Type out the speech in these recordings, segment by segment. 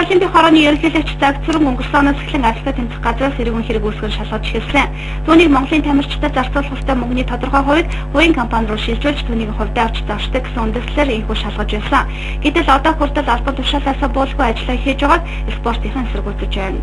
Монголын олимпийн хорооны ерөнхийлөгч Загцүрэн өнгөрсөн оноос эхлэн ажилтаа тэмцэх газраас эргэн хэрэг үүсгэн шалгаж эхэлсэн. Түүнийг Монголын тамирчдад зарцуулах ёстой мөнгөний тодорхой хувийг хувийн компани руу шилжүүлж түүнийг хувьдаа авч зарчдаг гэсэн үндэслэлээр ийнхүү шалгаж байсан. Гэтэл одоо хүртэл албан тушаалаасаа буулгүй ажиллаа хийж байгааг спортынхан эсэргүүцэж байна.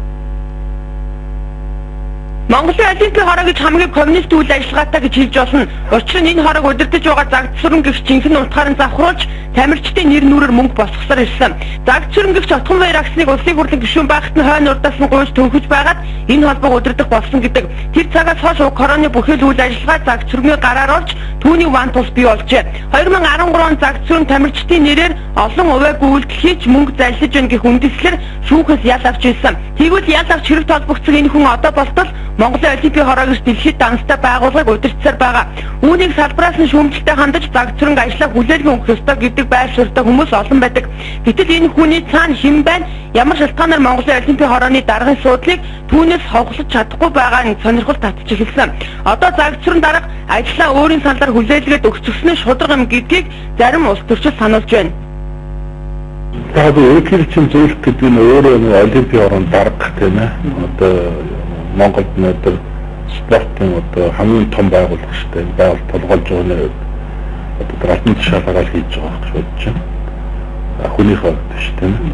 Монголын олимпийн хороо гэж хамгийн коммунист үйл ажиллагаатай гэж хэлж болно. Учир нь энэ хороог удирдах байгаа Загцүрэн гэгч жинхэнэ утгаар нь завхруулж тамирчдын нэр нүрээр мөнгө босгосоор ирсэн. Загцүрэн гэгч Отгонбаяр агсныг улсын хурлын гишүүн байхад нь хойно урдаас нь гуйж төнхөж байгаад энэ холбоог удирдах болсон гэдэг. Тэр цагаас хойш уг хорооны бүхэл үйл ажиллагаа Загцүрэнгийн гараар орж түүний ван тус бий болжээ. 2013 он Загцүрэн тамирчдын нэрээр олон увайг үйлдэл хийж мөнгө заллиж байна гэх үндэслэлээр шүүхээс ял авч ирсэн. Тэгвэл ял авч хэрэг толбогдсон энэ хүн одоо болтол Монголын олимпийн хороо гэж дэлхийд данстай байгууллагыг удирдсаар байгаа. Үүнийг салбараас нь шүүмжлэлтэй хандаж Загцүрэнг ажлаа хүлээлгэн өгөх ёстой гэдэг байр суурьтай хүмүүс олон байдаг. Гэтэл энэ хүний цаана хэн байна? Ямар шалтгаанаар Монголын олимпийн хорооны даргын суудлыг түүнээс ховхлож чадахгүй байгаа нь сонирхол татж эхэлсэн. Одоо Загцүрэн дарга ажлаа өөрийн саналаар хүлээлгээд өгчихсөн нь шударга юм гэдгийг зарим улс төрчид сануулж байна. Яг ерөнхийлөгчийн зөвлөх гэдэг нь өөрөө нэг олимпийн хороонд дарга тийм ээ. Одоо Монголд өнөөдөр спортын одоо хамгийн том байгууллага шүү дээ. Байгууллага тулгуулж байгаа нь одоо албан тушаалаар л хийж байгаа гэж бодож байна. Хүнийхээ хувьд биш тийм ээ.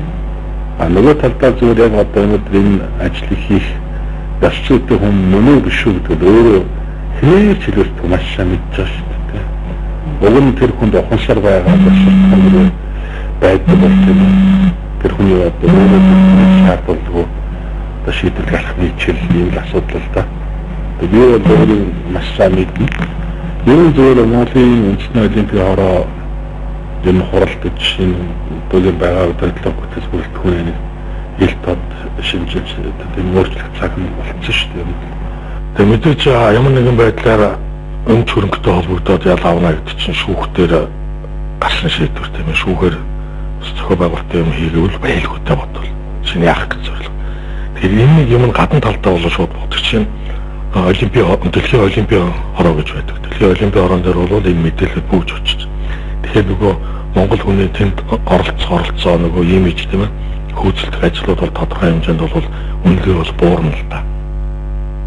А нөгөө талдаа зүгээр яг одоо өнөөдөр энэ ажлыг хийх ёс зүйтэй хүн мөн үү биш үү гэдэг өөрөө хэр ч хэлбэл маш сайн мэдж байгаа шүү дээ. Уг нь тэр хүнд ухамсар байгаа баширхсан байдаг бол тийм ээ. Тэр хүний одоо өөрөө шаардлагагүй одоо шийдвэр гаргах нийтчил ийм л асуудал л да. Тэгээ би бол өөрийн маш сайн мэднэ. Ер нь зүгээр Монголын үндэсний олимпийн хороо энэ хурал гэж энэ бүлэг байгаа бодлого бүтээс бүрэлдэхүүн нэг ил тод шинжилж одоо өөрчлөх цаг нь болцсон шүү дээ. Тэгээ мэдээж ямар нэгэн байдлаар өмч хөрөнгөтэй холбогдоод ял авна гэдэг чинь шүүхтэр гарсан шийдвэр тийм ээ. Шүүхээр зохион байгуулалтын юм хийгээвэл байлгүйтэй бодвол шинэ яах гэж зорилго. Тэгэхээр энэ нэг юм нь гадна талдаа бол шууд бодох чинь олимпийн дэлхийн олимпийн хороо гэж байдаг. Дэлхийн олимпийн хороон дээр бол энэ мэдээлэл бүгж очиж. Тэгэхээр нөгөө Монгол хүний тэнд оролцоо нөгөө имиж тийм ээ хөөцөлдөх ажлууд бол тодорхой хэмжээнд бол үнэлгээ бол буурна л да.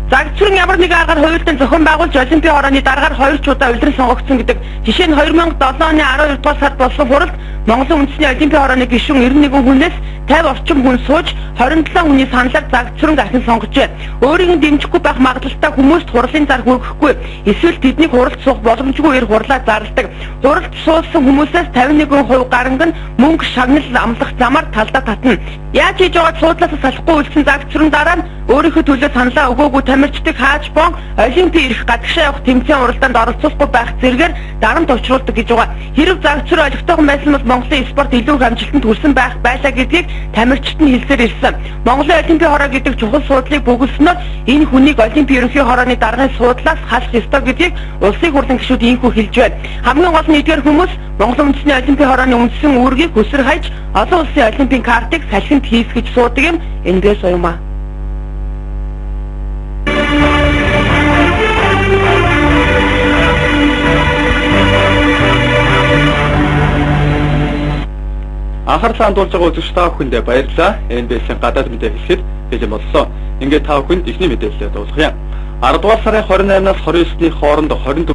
Загцүрэн ямар нэгэн аргаар хуультай зохион байгуулж олимпийн хорооны дараагаар 2 ч удаа улиран сонгогдсон гэдэг. Жишээ нь 2007 оны 12 дугаар сард болсон хуралд Монголын үндэсний олимпийн хорооны гишүүн 91 хүнээс 50 орчим хүн сууж 27 хүний саналаар Загцүрэнг ахин сонгожээ. Өөрийг нь дэмжихгүй байх магадлалтай хүмүүст хурлын зар хүргэхгүй эсвэл тэднийг хуралд суух боломжгүй эр хурлаа зарладаг. Хуралд суусан хүмүүсээс 51% гаранг нь мөнгө шагнал амлах замаар талдаа татна. Яаж хийж байгааг суудлаасаа салахгүй үлдсэн Загцүрэн дараа нь өөрийнхөө төлөө саналаа өгөөгүй тамирчдыг хааж бон олимпийн эрх гадагшаа явах тэмцээн уралдаанд оролцуулахгүй байх зэрэгээр дарамт учруулдаг гэж байгаа. Хэрв Загцүрэн олигтойхон байсан бол Монголын спорт илүү их амжилтанд хүрсэн байх байлаа гэдгийг тамирчид нь хэлсээр ирсэн. Монголын олимпийн хороо гэдэг чухал суудлыг бөглөснөөр энэ хүнийг олимпийн ерөнхий хорооны даргын суудлаас халах ёстой гэдгийг улсын хурлын гишүүд ийнхүү хэлж байна. Хамгийн гол нь эдгээр хүмүүс Монголын үндэсний олимпийн хорооны үндсэн үүргийг хөсөр хайж олон улсын олимпийн картыг салхинд хийсгэж суудаг юм НБС уюмаа. Анхаарлаа хандуулж байгаа үзэгч та бүхэндээ баярлалаа. НБС-ийн гадаад мэдээ хэлэхэд бэлэн боллоо. Ингээд та бүхэнд эхний мэдээлэлээ дуулгая. 10 дугаар сарын 28-наас 29-ний хооронд 24